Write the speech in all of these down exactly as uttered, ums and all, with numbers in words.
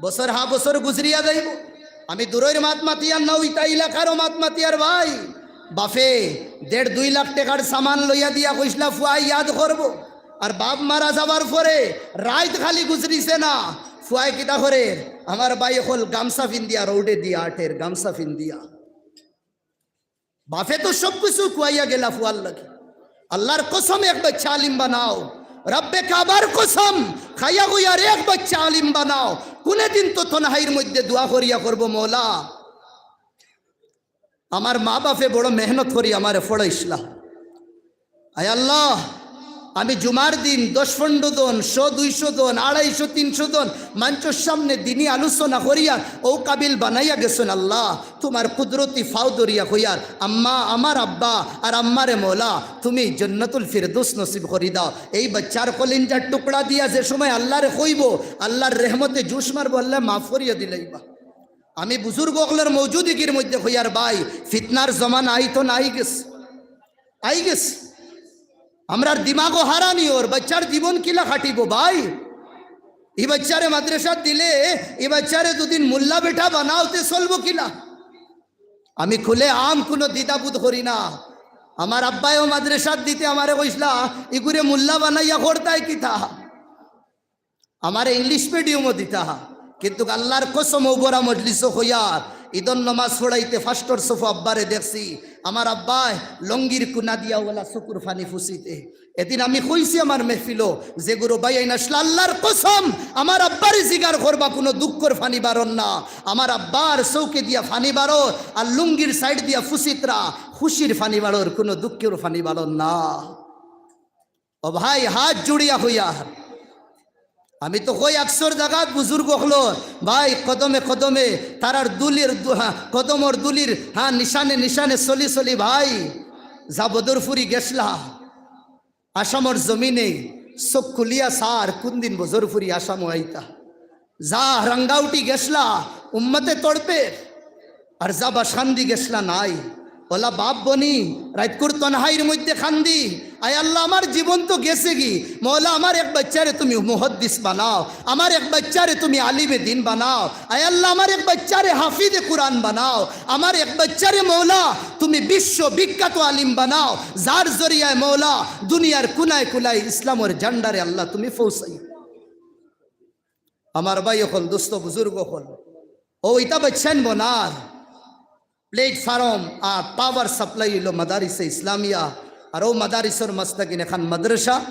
বছর হা বছর গুজরিয়া যাইবো। আমি দূরর মাত মাতিয়ার না, ইতা এলাকারও মাত মাতিয়ার ভাই। বাফে দেড় দুই লাখ টেকার সামান লইয়া দিয়া কইছলা ফুয়ায় ইয়াদ করবো। আর বাপ মারা যাবার পরে রাইত খালি গুজরিছে না, ফুয়ায় কিতা করের? আমার ভাই অকল গামছা ফিন্দিয়া রোডে দিয়া আটের, গামছা ফিন্দিয়া। বাফে তো সব কিছু খুয়াইয়া গেলা ফুয়ার লাগি। আল্লার কসম, এক বাচ্চা আলিম বানাও। রব্বে কাবার কসম, খাইয়া গুইয়ার এক বাচ্চা আলিম বানাও। কুনুদিন তো তনহাইর মধ্যে দোয়া করিয়া করবো, "মওলা, আমার মা বাফে বড় মেহনত করি আমারে পড়াইছলা। আয় আল্লাহ, আমি জুমার দিন দশ পনরো জন, শো দুইশো জন, আড়াইশো তিনশো জন মানষর সামনে দিনি আলোচনা করিয়া অউ কাবিল বানাইয়া গেছইন আল্লাহ। তুমার কুদরতি ফাও ধরিয়া কইয়ার, আম্মা, আমার আব্বা আর আম্মারে মওলা, তুমি জন্নাতুল ফিরদৌস নসিব করি দাও।" এই বাচ্চার কলিঞ্জার টুকরা দিয়া যে সময় আল্লারে কইবো, আল্লার রেহমতে জুশ মারবো, আল্লায় মাফ করিয়া দিলাইবা। আমি বুজুর্গ অকলর মৌজুদিগির মধ্যে কইয়ার ভাই, ফিতনার জমানা আইতো না, আইগেছে, আইগেছে। আমরার দিমাগো হারানি অর, বাচ্চার জীবন কিলা কাটিবো ভাই? ই বাচ্চারে মাদ্রাসাত দিলে, ই বাচ্চারে দুদিন মোল্লা বেটা বানাও তে চলবো কিলা? আমি খুলে আম কুনু দ্বিধাবোধ করি না। আমার আব্বায়ও মাদ্রাসাত দিতে আমারে কইছলা, "ইগুরে মোল্লা বানাইয়া করতায় কিতা?" আমারে ইংলিশ মিডিয়ামো দিতা, কিন্তু আল্লার কসম অউ বড়া মজলিসো কইয়ার, ইদর নমাজ পড়াইতে ফাস্টর সফো আব্বারে দেখছি, আমার আব্বায় লঙ্গির কুনা দিয়া অলা চকুর পানি ফুছিতে। এদিন আমি কইছি আমার মেহফিলো, যেগুরো ভাইয়াইন আছলা, আল্লার কসম, আমার আব্বারে জিগার করবা, কুনু দুঃখর পানি বারর না। আমার আব্বার চউখে দিয়া পানি বারর, আর লুঙ্গির সাইড দিয়া ফুছিতরা, খুশির পানি বারর, কুনু দুঃখর পানি বারর না। ও ভাই, হাত জুড়িয়া কইয়ার, আমি তো কই আকসর জাগাত বুজুর্গ অকলর, ভাই, কদমে কদমে তারার ধুলির ধু-, হ্যাঁ, কদমর ধুলির, হ্যাঁ, নিশানে নিশানে চলি চলি, ভাই, যা বদরপুরি গেছলা, আসামর জমিনে চউখ খুলিয়া চার, কুনদিন বদরপুরি আসামো আইতা। যা রাঙ্গাউটি গেছলা, উম্মতে তড়পের। আর যা বাসকান্দি গেছলা নাই। অলা বাপ বনি, রাইতকুর তনহাইর মধ্যে কান্দি, আয় আল্লাহ, আমার জীবন তো গেছেগি। মওলা, আমার এক বাচ্চারে তুমি মুহাদ্দিস বানাও, আমার এক বাচ্চারে তুমি আলিমে দিন বানাও। আয় আল্লাহ, আমার এক বাচ্চারে হাফিজে কুরআন বানাও, আমার এক বাচ্চারে মওলা তুমি বিশ্ববিখ্যাত আলিম বানাও, যার জরিয়ায় মওলা দুনিয়ার কুনায় কুনায় ইসলামর ঝান্ডারে আল্লাহ তুমি পৌঁছাই। আমার ভাই অকল, দোস্ত বুজুর্গ অকল, অউ ইতা বাচ্চাইন বনার প্লেটফর্ম আর পাওয়ার সাপ্লাই অইলো মাদারিসে ইসলামিয়া। আর অউ মাদারিসর মাঝ থাকি এখান মাদ্রাসা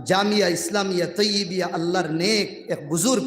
জামিয়া ইসলামিয়া তৈয়বিয়া, আল্লার নেক এক বুজুর্গ,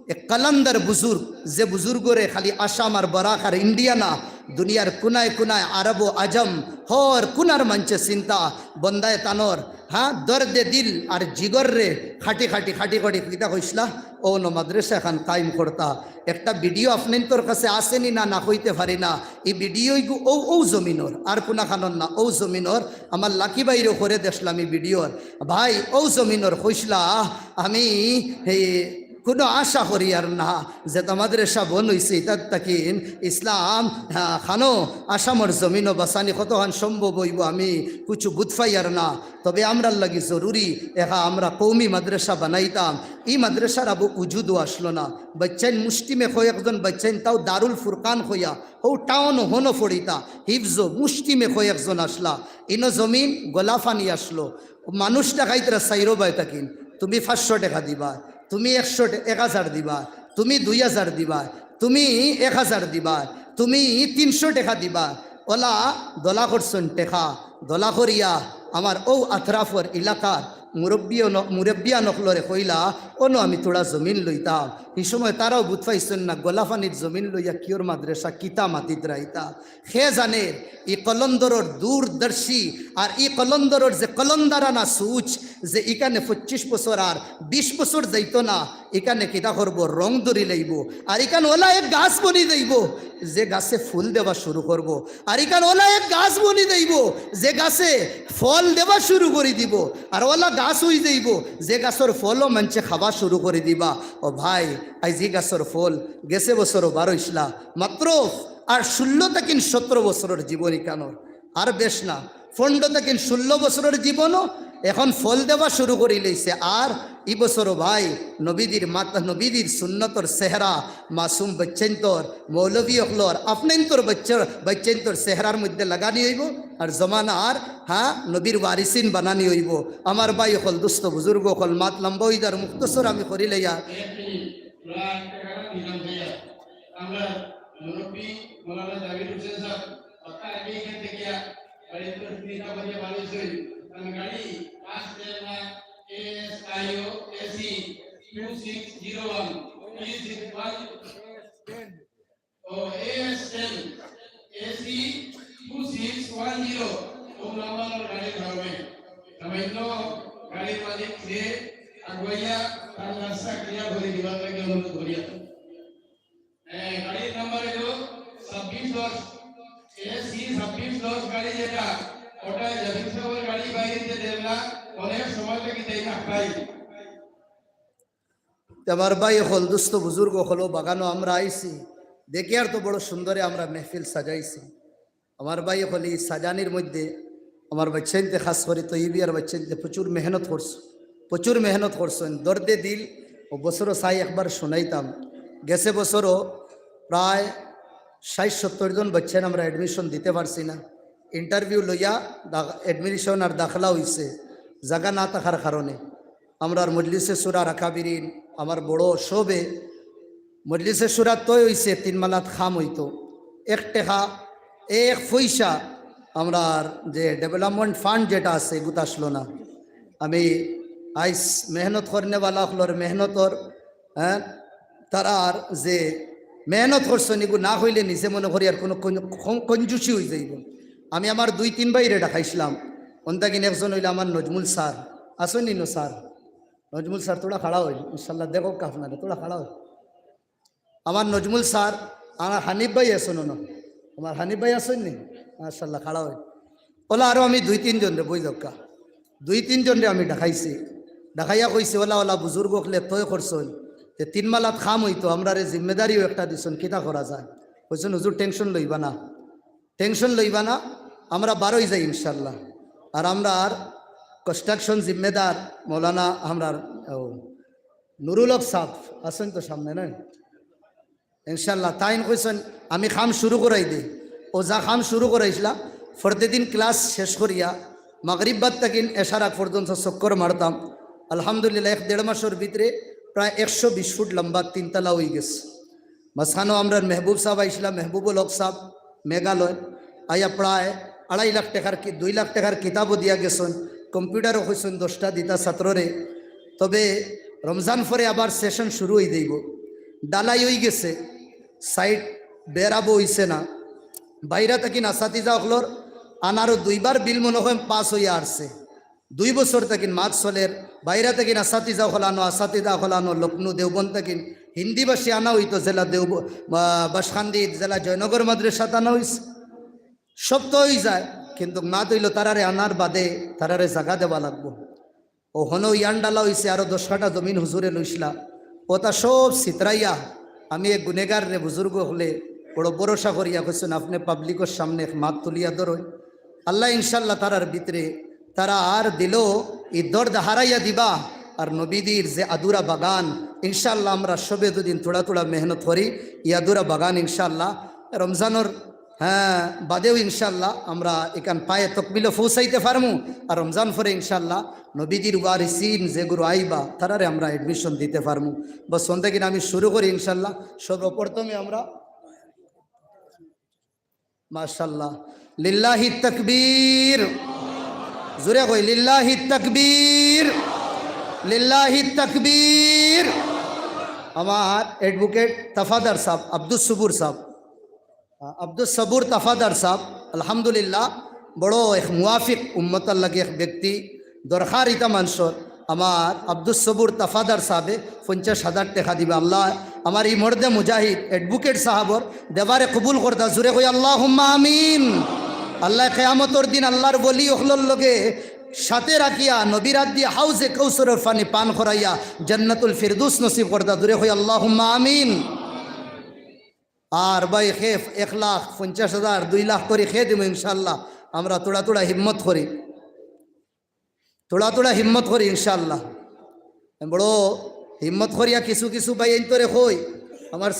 এক কালান্দার বুজুর্গ, যে বুজুর্গরে খালি আসাম আর বরাক আর ইন্ডিয়া না, দুনিয়ার কুনায় কুনায় আরব ও আজম হর কুনার মানষে চিনতা। বন্দায় তানর, হ্যাঁ, দর্দে দিল আর জিগররে খাটি খাটি খাটি খাটি কিতা কইছলা, অউ ন মাদ্রাসা এখান কায়েম করতা। একটা ভিডিও আপনাইন্তর কাছে আছেনি না, না কইতে পারি না। ই ভিডিও ইগু অউ, অউ জমিনর, আর কুনাখানর না, অউ জমিনর। আমার লাকি ভাইরেও করে দেখলাম ই ভিডিওর। ভাই, অউ জমিনর কইছলা, আমি হে কুনু আশা করিয়ার না, যেতা মাদ্রাসা বন অইছে, ইতার থাকি ইসলাম, হ্যাঁ, খানো আসামর জমিনো বাঁচানি কতখান সম্ভব অইবো, আমি কুছু বুঝ পাইয়ার না। তবে আমরার লাগি জরুরি, এখা আমরা কওমি মাদ্রাসা বানাইতাম। ই মাদ্রাসার আবু উজুদও আছলো না। বাচ্চাইন মুষ্টিমেয় কয়েকজন বাচ্চাইন তাও দারুল ফুরকান কইয়া, অউ টাউনো হনো পড়িতা, হিফজো মুষ্টিমেয় কয়েকজন আছলা। ইনো জমিন গলা পানি আছলো। মানুষ ডাকাইতরা চাইরোবায় থাকিন, তুমি পাঁচশো টেকা দিবা, তুমি একশো টে-, এক হাজার দিবা, তুমি দুই হাজার দিবা, তুমি এক হাজার দিবা, তুমি তিনশো টেকা দিবা। অলা দলা করছইন টেকা, দলা করিয়া আমার অউ আতরাফর এলাকার মুরব্বী অন-, মুরব্বিয়ান অকলরে কইলা, অনো আমি থুড়া জমিন লইতাম। হি সময় তারাও বুঝ পাইছইন না, গলা পানির জমিন লইয়া কিয়র মাদ্রাসা, কিতা মাতিতরা ইতা। কে জানের, ই কলন্দরর দূরদর্শী, আর ই কলন্দরর যে কলন্দারানা সুচ, যে ইখানে পঁচিশ বছর আর বিশ বছর যাইতো না, ইখানে কিতা করবো, রং ধরি লাইবো। আর ইখান অলা এক গাছ বনি যাইবো, যে গাছে ফুল দেওয়া শুরু করবো। আর ইখান অলা এক গাছ বনি যাইবো, যে গাছে ফল দেওয়া শুরু করি দিবো। আর অলা গাছ অই যাইবো, যে গাছর ফলও মানষে খাওয়া শুরু করি দিবা। ও ভাই, আইজ ই গাছর ফল গেছে বছরও বার অইছলা, মাত্র আর ষোলো থাকিন সতেরো বছরর জীবন ইখানর, আর বেশ না। পনেরো থাকি ষোলো বছরর জীবনও এখন ফল দেওয়া শুরু করি লইছে। আর ই বছরও ভাই নবীজির মাতা, নবীজির সুন্নতর চেহারা, মাসুম বাচ্চাইন্তর, মৌলভী অকলর, আপনাইন্তর বাচ্চা, বাচ্চাইন্তর চেহারার মধ্যে লাগানি অইবো। আর জমানার, হ্যাঁ, নবীর ওয়ারিসিন বানানি অইবো। আমার ভাই অকল, দোস্ত বুজুর্গ অকল, মাত লম্বা অই যার, মুক্তসর আমি করি লইয়া। এক মিনিট, আমরা একটা কারণ নিলাম ভাইয়া। আমরা মুরব্বী মৌলানা জাবির হোসেন সাহেব, কথা আগে এখান থেকে বাড়িতে তিনটা বাজে বাড়ি হয়েছে। কারণ গাড়ি পাঁচ তেরো S I O AC two six zero one, three six one, ও S ten AC two six one zero, ও নাম্বার গাড়ি ধরবে। সামান্য গাড়ির মালিক সে আগুয়াইয়া তার রাস্তা ক্লিয়ার করে দিবার লাগি অনুরোধ করিয়া। হ্যাঁ, গাড়ির নাম্বার হলো ছাব্বিশ দশ, এসি ছাব্বিশ দশ গাড়ি যেটা, ওটা জাবির সাহেবের গাড়ি বাইরে যে দেখলা, অনেক সময় থেকে তাই না পাই। তে আমার ভাই অকল, দোস্ত বুজুর্গ অকল, বাগানো আমরা আইছি, দেখি আর তো বড় সুন্দরে আমরা মেহফিল সাজাইছি। আমার ভাই অকল, ই সাজানির মধ্যে আমার বাচ্চাইন্তে, খাস করি তৈবিয়ার বাচ্চাইন্তে প্রচুর মেহনত করছে, প্রচুর মেহনত করছেন। দর্দে দিল ও বছরও চাই একবার শুনাইতাম। গেছে বছরও প্রায় ষাট সত্তর জন বাচ্চাইন আমরা অ্যাডমিশন দিতে পারছি না, ইন্টারভিউ লইয়া অ্যাডমিশন আর দাখলা হইছে, জায়গা না থাকার কারণে। আমরার মজলিসে সুরার আকাবিরিন, আমার বড় সবে মজলিসে সুরাত তয় হইছে তিন মালাত খাম হইতো, এক টেকা, এক পয়সা আমরার যে ডেভেলপমেন্ট ফান্ড যেটা আছে, এগুত আসলো না। আমি আইস মেহনত করনেওয়ালা অকলর মেহনতর, হ্যাঁ, তারার যে মেহনত করছইন, এগু না হইলে নিজে মনে করি আর কোনো কন-, কন-, কঞ্জুসি হই যাইব। আমি আমার দুই তিন ভাইরে ডাকাইছিলাম, অন্তাকিন একজন হইলে আমার নজমুল স্যার, আছইন নি নু স্যার? নজমুল স্যার, থোড়া খাড়া হইল, ইনশাল্লাহ, দেখো আপনারা, থোড়া খাড়া হইল। আমার নজমুল স্যার, আমার হানিফ ভাই আছইন না? আমার হানিফ ভাই আছইন নি? মাশাল্লাহ, খাড়া হইল। ওলা আরো আমি দুই তিনজনরে, বই দক্কা, দুই তিনজনরে আমি ডাকাইছি, ডাকাইয়া কইছি, ওলা ওলা বুজুর্গ অকলে তয় করছইন যে তিন মালাত খাম হইতো, আমরারে জিম্মেদারিও একটা দিছইন, কিতা করা যায়? কইছইন, "হুজুর, টেনশন লইবা না, টেনশন লইবা না, আমরা বারোই যাই ইনশাল্লাহ।" আর আমরার কনস্ট্রাকশন জিম্মেদার মৌলানা আমরার, ও, নুরুল হক সাহেব আছইন তো সামনে, না? ইনশাল্লাহ, তাইন কইছইন, "আমি কাম শুরু করাই দেই।" ও যা কাম শুরু করাইছলা, প্রতিদিন ক্লাস শেষ করিয়া মাগরিব বাদ থাকি এশার আগ পর্যন্ত চক্কর মারতাম। আলহামদুলিল্লাহ, এক দেড় মাসর ভিতরে প্রায় একশো বিশ ফুট লম্বা তিনতলা হই গেছে। মাঝখানো আমরার মেহবুব সাহেব আইছলা, মেহবুবুল হক সাহেব, মেঘালয়, আইয়া প্রায় আড়াই লাখ টেকার কি-, দুই লাখ টেকার কিতাবও দিয়া গেছইন, কম্পিউটারও কইছইন দশটা দিতা ছাত্ররে। তবে রমজান পরে আবার সেশন শুরু হই যাইব, ঢালাই হই গেছে, সাইট বেড়াবো হইছে না। বাইরা থাকি আসাতিজা অকলর আনারও দুইবার বিল মনে হয় পাস হইয়া আসছে। দুই বছর থাকি মাত চলের, বাইরা থাকি আসাতিজা অকল আনো, আসাতিজা অকল আনো, লখনউ, দেওবন্দ থাকি হিন্দিভাষী আনা হইতো, জেলা দেওব-, আহ, বাসখান্দি, জেলা জয়নগর মাদ্রাসাত আনা হইছে। সব তো হই যায়, কিন্তু মাত হইল তারারে আনার বাদে তারারে জাগা দেওয়া লাগবো। ও হনো ইয়ান ডালা হইছে, আরো দশ কাঠা জমিন হুজুরে লইছলা। ওটা সব ছিতরাইয়া আমি এক গুনেগাররে, বুজুর্গ অকলে বড় ভরসা করিয়া কইছইন, "আপনে পাবলিকর সামনে এক মাত তুলিয়া ধরইন।" আল্লাহ ইনশাল্লাহ তারার ভিতরে, তারার দিলো ই দর্দ হারাইয়া দিবা। আর নবীজির যে আধুরা বাগান, ইনশাল্লাহ আমরা সবে দুদিন থোড়া থোড়া মেহনত করি, ই আধুরা বাগান ইনশাল্লাহ রমজানর, হ্যাঁ, বাদেও ইনশাল্লাহ আমরা এখান পায়ে তকমিলও পৌঁছাইতে পারমু। আর রমজান পরে ইনশাল্লাহ নবীজির ওয়ারিসিন যেগুলো আইবা, তারারে আমরা অ্যাডমিশন দিতে পারমু। বস, অন থাকি আমি শুরু করি ইনশাল্লাহ। সর্বপ্রথমে আমরা মাশাআল্লাহ। লিল্লাহি তাকবীর। জোরে কই, লিল্লাহি তাকবীর। লিল্লাহি তাকবীর। আমার অ্যাডভোকেট তাফাদার সাহেব, আব্দুস সবুর সাহেব, আ, আব্দুস সবুর তাফাদার সাহেব, আলহামদুলিল্লাহ, বড় এক মুওয়াফিক উম্মতর লাগি এক ব্যক্তি, দরকার ইতা মানষর। আমার আব্দুস সবুর তাফাদার সাহেবে পঞ্চাশ হাজার টেকা দিবা। আল্লাহ, আমার ই মর্দে মুজাহিদ অ্যাডভোকেট সাহেবর দেবারে কবুল করতা। জোরে কই, "আল্লাহুম্মা আমিন।" আল্লাহ কিয়ামতর দিন আল্লাহর ওলি অকলর লগে সাথে রাখিয়া নবীর আত দিয়া হাউজে কাউসারর পানি পান করাইয়া জান্নাতুল ফিরদৌস নসিব করতা। জোরে কই, "আল্লাহুম্মা আমিন।" আর ভাই, কে এক লাখ, পঞ্চাশ হাজার, দুই লাখ করি কে দিমু ইনশাআল্লাহ। আমরা থুড়া থুড়া হিম্মত করি, থুড়া থুড়া হিম্মত করি ইনশাআল্লাহ। আমি বড় হিম্মত করিয়া কিছু কিছু ভাইয়াইন্তরে কই, আমার